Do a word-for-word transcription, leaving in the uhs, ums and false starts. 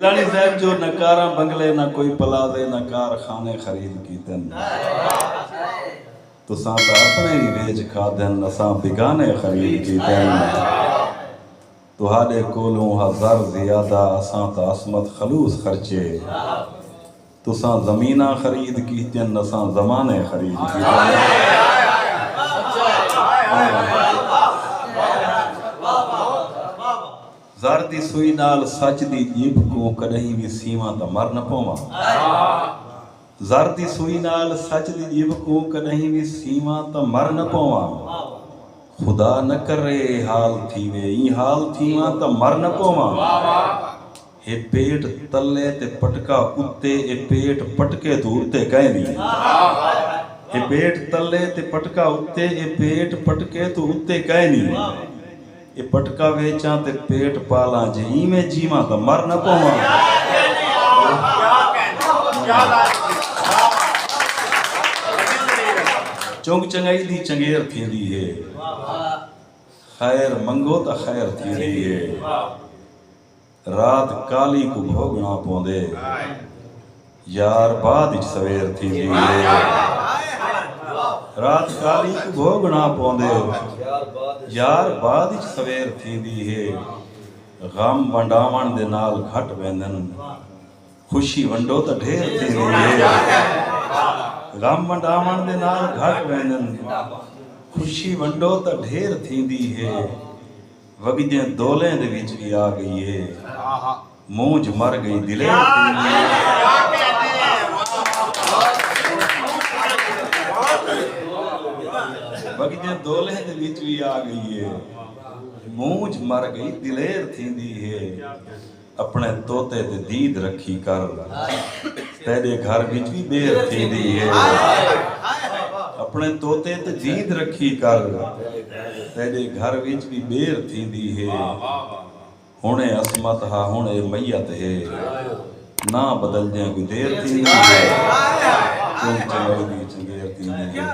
گیلانی صاحب جو نہ کاراں بنگلے، نہ کوئی پلازے، نہ کارخانے خرید کیتن۔ تساں تاں اپݨے ہی ویچ کھادن، اساں بیگانے خرید کیتن۔ تہاݙے کولوں ہا زر زیادہ، اساں تاں عصمت خلوص خرچے۔ تساں زمیناں خرید کیتن، اساں زمانے خرید کیتن۔ زر دی سوئی نال سچ دی جیب کوں کݙاہیں وی سیواں تاں مر نہ پوواں۔ زر دی سوئی نال سچ دی جیب کوں کݙاہیں وی سیواں تاں مر نہ پوواں۔ خدا نہ کرے اے حال تھیوے، ایں حال تھیواں تاں مر نہ پوواں۔ اے پیٹ تلے تے پٹکا اتے، اے پیٹ پٹکے توں اتے کائنی۔ اے پیٹ تلے تے پٹکا اتے، اے پیٹ پٹکے توں اتے کائنی۔ اے پٹکا ویچاں تے پیٹ پالاں، جے ایویں جیواں تاں مر نہ پوواں۔ چنگ چنگائی دی چنگیر تھیندی ہے، خیر منگو تاں خیر تھیندی ہے۔ رات کالی کوں بھوڳݨا پوندے، یار بعد اچ سویر تھیندی ہے۔ رات کالی کوں بھوڳݨا پوندے، یار بعد اچ سویر تھیندی ہے۔ غم ونڈاوݨ دے نال گھٹ ویندن، خوشی ونڈو تاں ڈھیر تھیندی ہے۔ غم ونڈاوݨ دے نال گھٹ ویندن، خوشی ونڈو تاں ڈھیر تھیندی ہے۔ وڳدیں دولیں دے وچ وی آ ڳئی ہے۔ مونجھ مر ڳئی دلیر تھیندی ہے۔ وڳدیں دولیں دے وچ وی آ ڳئی ہے۔ مونجھ مر ڳئی دلیر تھیندی ہے۔ اپݨے طوطے تے دید رکھی کر، تیݙے گھر وچ وی ٻیر تھیندی ہے۔ اپݨے طوطے تے دید رکھی کر، تیݙے گھر وچ وی ٻیر تھیندی ہے۔ ہݨ اے عصمت ہا، ہݨ اے میت ہے، ناں بدلدیں کوئی دیر تھیندی ہے۔ چنگ چنگائی دی چنگیر تھیندی ہے۔